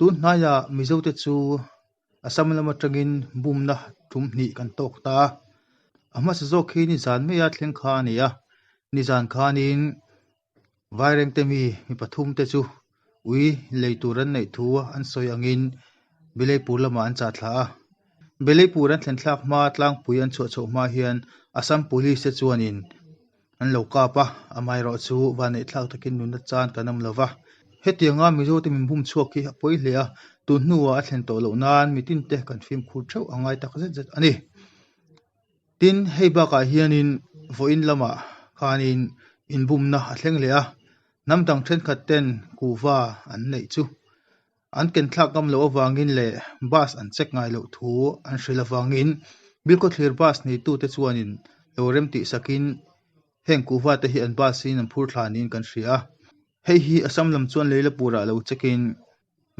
Tun hnaiah Mizote chu Assam lam atangin bumna thum hnih kan tawk ta a. A hmasa zawk hi nizan maia thleng kha a ni a. Nizan khanin Vairengte mi mi pathum te chu ui lei tur an neih thu an sawi angin Bileipur lamah an chah thla a. Bileipur an thlen thlak hma tlangpui an chhuah chhoh hma hian Assam Police te chuanin an lo kap a, amaherawhchu vanneih thlak takin nunna chan kan awm lo va. Hetianga Mizote min bum chhuak hi a pawi hle a, tun hnuah a thlen tawh loh nan mitinte kan fimkhur theuh a ngai tak zet zet a ni. Tin, hei bakah hianin vawiin lamah khanin inbumna a thleng leh a, hnam dang thenkhat ten kuhva an neih chu an ken thlak ngam loh avangin leh bus an check ngai loh thu an hrilh avangin Bilkhawthlir bus neitute chuanin lo rem tih sakin heng kuhva te hi an bus in an phur thla niin kan hria a. Hei hi Assam lam chuan Leilapurah lo check in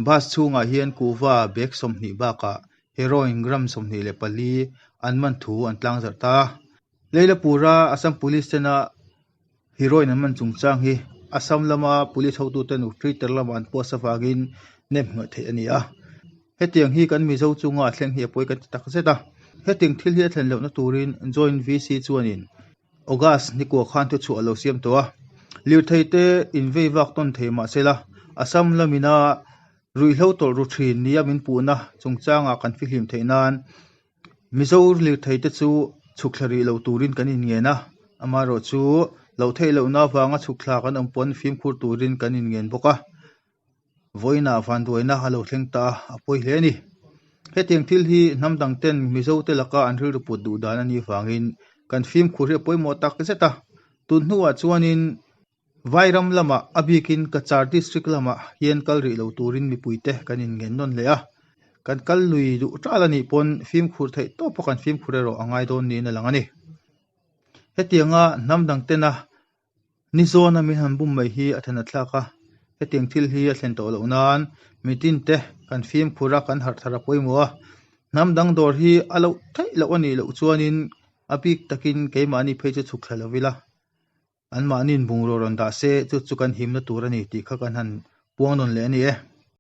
Bus chhungah hian kuhva bag 20 bakah heroin gram 24 an man thu an tlangzarh ta a. Leilapura Assam Police tena heroin an man chungchang hi Assam lama police hotuten Twitter lamah an post avangin nem hmuh theih a ni a. Hetiang hi kan Mizo chunga a thleng hi a pawi kan ti takzet a. Hetiang thil hi a thlen lohna turin Joint VC chuanin August ni kua khan thuchhuah a lo siam tawh a, lirthei te invei vak tawn thei mah sela, Assam lamina ruihhlo tawlh ru thin nia min puhna chungchangah kan fihlim theih nan Mizo lirthei te chu chhuk thla rih lo turin kan inngen a, amaherawhchu loh theih lohna avanga chhuk thla kan awm pawn fimkhur turin kan inngen bawk a. Vawiinah vanduaina a lo thleng ta a, a pawi hle a ni. Hetiang thil hi hnam dang ten Mizo te laka an rilru put duh dan a nih vangin kan fimkhur hi a pawimawh tak zet a. Tun hnuah chuanin Vairam lamah a bikin Cachar District lamah hian kal rih lo turin mipuite kan inngen nawn leh a. Kan kal lui duh ṭal a nih pawn fimkhur theih tawpa kan fimkhur erawh a ngai dawn niin a lang a ni. Hetianga hnam dang tena Ni zawna min han bum mai hi a then a thlak a, hetiang thil hi a thlen tawh loh nan mitin te kan fimkhur a, kan harh thar a pawimawh a. Hnam dang dawr hi a loh theih loh a nih loh chuanin a bik takin keimahni phei chu chhuk thla lo ila, anmahniin bungraw rawn dah se chu chu kan himna tur a ni tih kha kan han puang nawn leh a ni e.